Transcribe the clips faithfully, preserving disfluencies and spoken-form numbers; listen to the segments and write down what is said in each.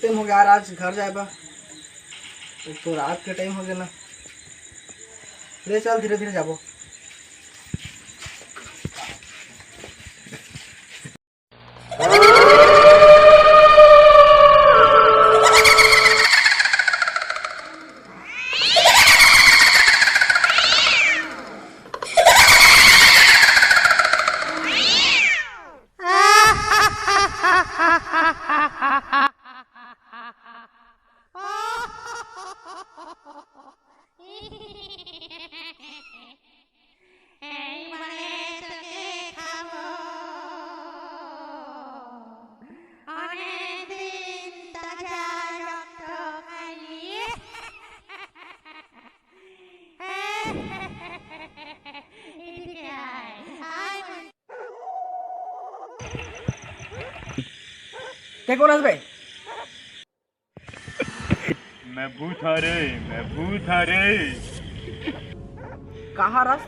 Time हो गया यार, आज घर जाए बा। एक तो रात के टाइम हो गया ना। ले चल, धीरे धीरे जाबो। के कोन हस बे? मैं भूत हरे, मैं भूत हरे। कहाँ रस?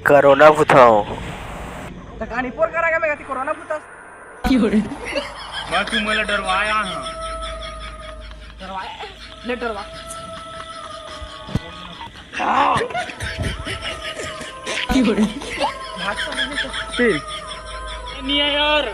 कोरोना भूत हूँ। त कहानी पोर करा गया मैं कहती कोरोना भूत हस। मैं तुमला डरवाया हूँ। डरवाया? ले डरवा। भाग तो नहीं तो। ठीक। नहीं है यार।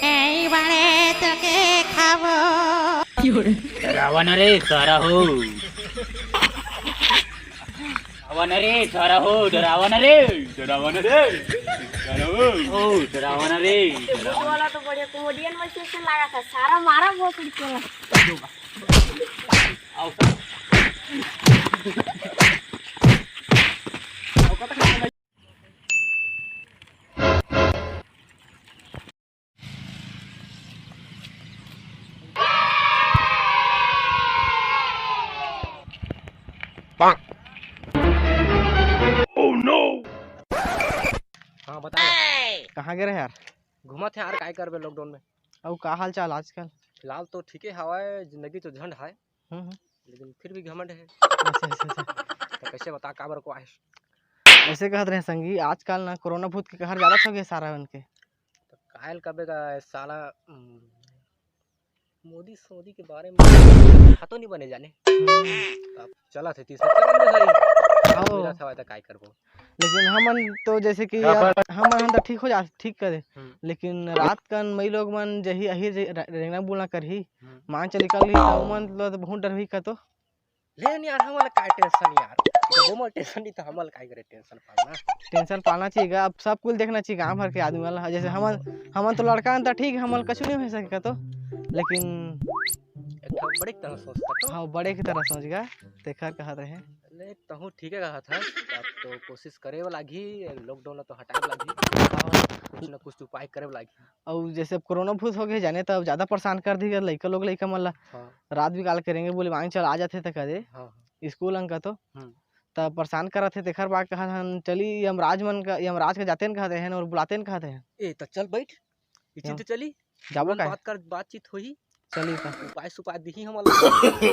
ए, ई बारे तो के खाबो। डरावा न रे, सारा हो। डरावा न रे, सारा हो, डरावा न रे, डरावा न रे, सारा हो। ओ, डरावा न रे, डरावा न। वाला तो बढ़िया comedian वैसे से लगा था, सारा मारा बहुत उड़के। आओ, सर। आओ, कतक Oh no! हाँ, बता। कहाँ गे रहे यार? घूमत हे यार, काय करबे lockdown में। अउ का हाल चाल आजकल? फिलहाल तो ठीके हवय, जिंदगी तो झंड हाय। हम्म, हम्म। लेकिन फिर भी घमंड हे। अच्छा, अच्छा, अच्छा। तो कैसे बता, काबर को आहे? ऐसे कहत रहे संगी, आजकल ना कोरोना भूत के कहर ज्यादा हो गया सारा मन के। तो कायल कबे का साला, हम्म, मोदी सोदी के बारे में हाथों नहीं बने जाने। हम्म। अब चलत हे तीसरा चरण में भाई। आओ। मिलत हवय त काय करबो? लेकिन हमन तो जैसे कि यार, हमन हम तो ठीक हो जा, ठीक करे। हम्म। लेकिन रात कन मई लोग मन जही अही रे-, रे-, रेंगना बोलना करही, हम्म। मान चल निकल ही, त ओमन ल तो बहुत डर होही का तो। ले यार, हमन ल काय tension यार? जब ओमन ल tension नहीं, त हमन ल काय करे tension पालना? Tension पालना चाहिए गा, अब सब कुछ देखना चाहिए गाँव भर के आदमी वाला। जैसे हमन, हमन तो लड़का हन त ठीक, हमन ल कछु नहीं हो सके का तो। लेकिन एक ठो बड़े की तरह सोचता तो। हाँ, बड़े की तरह सोच गा, तेखर कहत रहे। ले, तहूँ ठीके कहत हस। अब तो कोशिश करे बर लागही, lockdown ला तो हटाए बर लागही। हाँ। कुछ ना कुछ तो उपाय करे बर लागही। अउ जैसे अब कोरोना भूत हो गए जाने, त अब ज्यादा परेशान कर दी लइका लोग, लइका मन ला। हाँ। रात बिकाल करेंगे बोले, "मांग चल आ जाथे," त कदे। हाँ, हाँ। स्कूल अंग का तो। हम्म। त परेशान करत हे, तेखर बाद कहत हन, "चली यमराज मन का, यमराज के जाते न कहत हन और बुलाते न कहत हन।" ए, त चल बैठ। ई चीज तो चली। जाबो हमन काय? बात कर, बातचीत होही। चली का? उपाय सुपाय दिही हमन ला।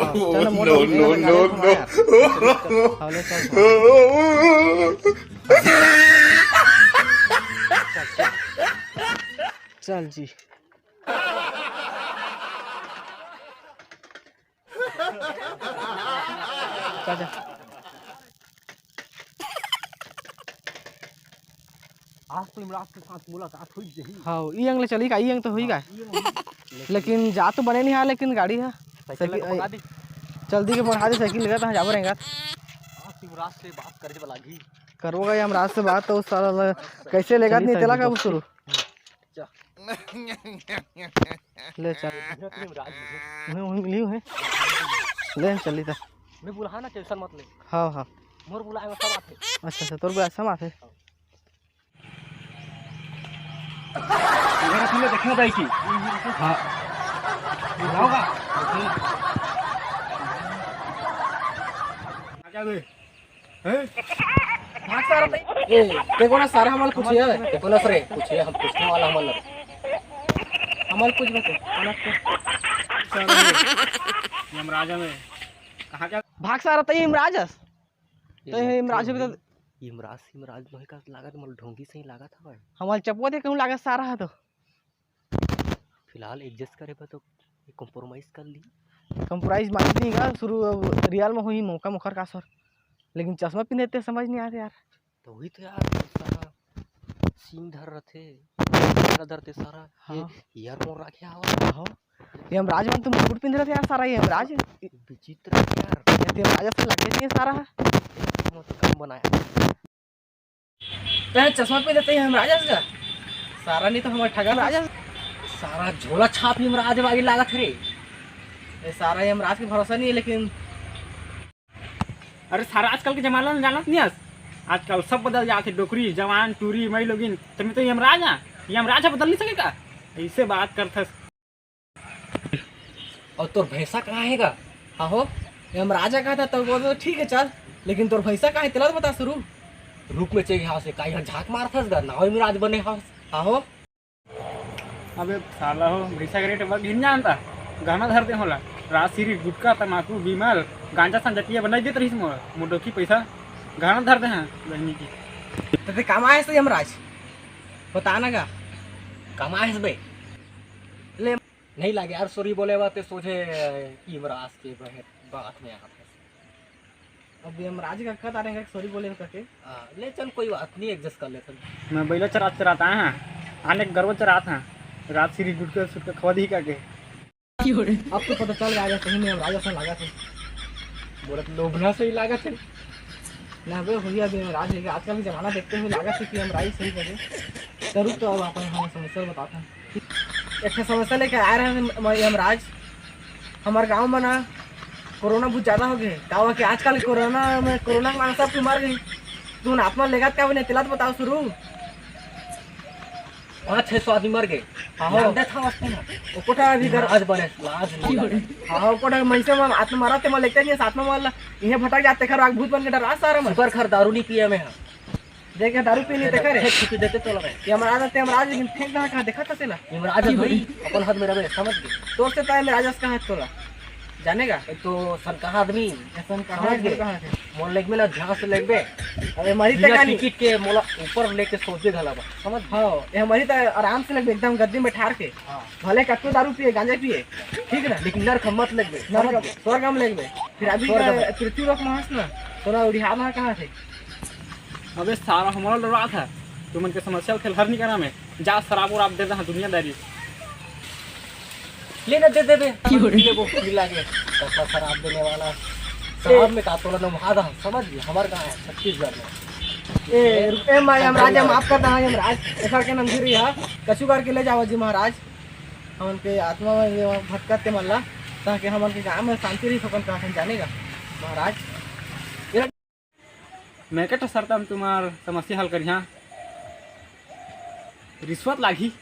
हाँ, चल ना, मोर no, no, no, no। हाँ, ले चल। चल, चल। चल जी। जा, जा। आज तो इमराज के साथ मुलाकात होई जही। हाँ, ई अंग ले चली का? ई अंग तो होई का? हाँ, ई अंग होई। लेकिन जा तो बने नहीं हा, लेकिन गाड़ी हा। साइकिल साइकिल, लगा पका दी। चल दी के बढ़ा दे, साइकिल लेगा तो जाबो रहेगा। आज तो इमराज से बात करे वाला ही। करबो का यमराज से बात, तो साला ल-, कैसे लेगा चली नहीं तेला का सुरू। ले चल। उन्हें, उन्हें मिली हुई। ले चली ता। मैं बुला ना, टेंशन मत ले। हाँ, हाँ। मोर बुलाए में सब आथे। अच्छा, अच्छा, तोर बुलाए सब आथे। इधर तुमने देखना था कि हाँ। बुलाओगा? आ क्या बे? हैं? भाग सारा तई। ए, देखो ना सारा हमल कुछ है। देखो ना सरे, कुछ है, हम पूछने वाला हमल। हमल कुछ बते, हमल कुछ। यमराजा में कहाँ क्या? भाग सारा तई यमराज हस। ए, तई यमराज भी तो यमराज, यमराज नोहे का लागत, मोला ढोंगी सही लागत हवय। हमल चपवा दे कहूँ लागत सारा है तो। फिलहाल एडजस्ट करे बर तो कॉम्प्रोमाइज कर ली। कॉम्प्रोमाइज मानी नहीं गा, शुरू अब रियल में होही मौका मोखर का सर। लेकिन चश्मा पिंधे ते समझ नहीं आते यार। तो वही तो यार, सारा सींग धर रथे, सारा धरते सारा, ये हाँ। ईयर मोर राखे हवा। हाँ। यमराज मन तो मुकुट पिंध रथे यार, सारा यमराज। विचित्र है यार। ये तो यमराज से लगे नहीं है सारा। मत कम बनाया। तैं चश्मा पहन लेते ही हम राजा से जा। सारा नहीं तो हमारे ठगा राजा। सारा झोला छाप ही हम राज बागी लागत रे। ये सारा ये हम राज के भरोसा नहीं है, लेकिन अरे सारा आजकल के जमाना में जानत नहीं हस। आजकल सब बदल जात है, डोकरी, जवान, टूरी, मई लोगिन। तमे तो यमराज आ, यमराज ह बदल नहीं सके का? ऐसे बात करथस। और तोर भैंसा कहाँ है गा? हाँ हो, ये हम राजा कहा था, तो बोल दो, ठीक है चल, लेकिन तोर भैंसा कहाँ है, तेला तो बता शुरू। रुक में चाहिए हाव से, काई हर झाक मारथस गा, नाव में राज बने हाव, हाँ हो। अबे साला हो, भैंसा के रेट बड़ घिन जानता, गहना धर दे होला, राज सिरी, गुटखा, तमाकू, बीमल, गांजा संजटिया बनाई देत रहीस मोला, मोटोकी पैसा गहना धर दे हाँ, बहनी की। तो ते काम आए से यमराज, बता ना गा, काम आए से बे। ले नहीं लागे यार, सॉरी बोले बात ते सोझे यमराज के बहन बात में आत है। अब यमराज का कह तारे हैं सॉरी बोले करके। हाँ, ले चल कोई बात नहीं, एडजस्ट कर लेते हैं। मैं बैला चरात चरात आया हाँ, आने गरवा चरात हाँ, रात सिरी गुटका सुटका खवा दी का के। अब तो पता चल गया सही में यमराज ऐसा लगा था। बोला तो लोभना सही लगा था। ना बे भैया, अभी यमराज है, आजकल के जमाना देखते हुए लगा था कि यमराज सही करे। तो रुक, तो अब अपन हम समस्या बताता हूँ। एक ठे समस्या लेके आए रहे हम, यमराज। हमार गांव में ना कोरोना बहुत ज्यादा हो गए। का हुआ कि आजकल कोरोना में, कोरोना के मारे सब कोई मर गई। तू ना आत्मा लेगा क्या बने, तेला तो बताओ शुरू। पाँच छह सौ आदमी मर गए। हाँ, हो। लान देत हवस ते ना। ओकोटा अभी घर आज बने, लाज नहीं लगे। हाँ, ओकोटा मैसे में आत्मा मारा ते मैं लेते नहीं, साथ में वाला इहे भटक जाते, खर आग भूत बन के डरा सारा मन। सुगर खर दारू नहीं पिए मैं हाँ। देख, दारू पी नहीं, देखा रे। फेंक छुपी देते तो लगे। ये हमारा आदत है, हमारा आज लेकिन फेंक दहा कहाँ देखा था तेला? ये हमारा आज भाई, अपन हाथ में रहे, समझ गए? दोस्त है, तो है, मेरा आज कहाँ है तोला? जानेगा? एक तो सनकाहा आदमी, ऐसा कहाँ समझ है, गए? कहाँ है? मोर लेग में ना ध्यान से लेग बे। अरे, हमारी बिना तक नहीं। टिकट के मोला ऊपर लेके सोचे घला बा, समझ? हाँ, ये हमारी तो आराम से लेग बे, एकदम गद्दी में बैठार के। हाँ। भले कतको दारू पिए, गांजा पिए, ठीक ना? लेकिन नरक मत लेग बे, नरक, समझ गए? स्वर्ग में लेग बे। फिर अभी स्वर्ग का में। पृथ्वी लोक में हंस ना, तोला उड़िया ना कहाँ थे? अबे सारा हमला डरा था, तुमन के समस्या उठे हर नहीं करा मैं। जा शराब उराब दे दे, हाँ, दुनियादारी। ले ना, दे देबे। की हो रही? ले वो, मिला के। कैसा शराब देने वाला? शराब में का तोला नमहा दा, समझ गए? हमार कहाँ है? छत्तीसगढ़ में। ए, ए, मैं, यमराज, माफ कर दहा, यमराज। ऐसा के नाम गिरी है, कछु करके ले जाओ जी महाराज। हमन के आत्मा में ये भटकत के मल्ला, ताकि हमन के गांव में शांति रही, सकन कहा जानेगा महाराज। मैं के तो सरता हम तुम्हार समस्या हल करिहा। रिश्वत लागी।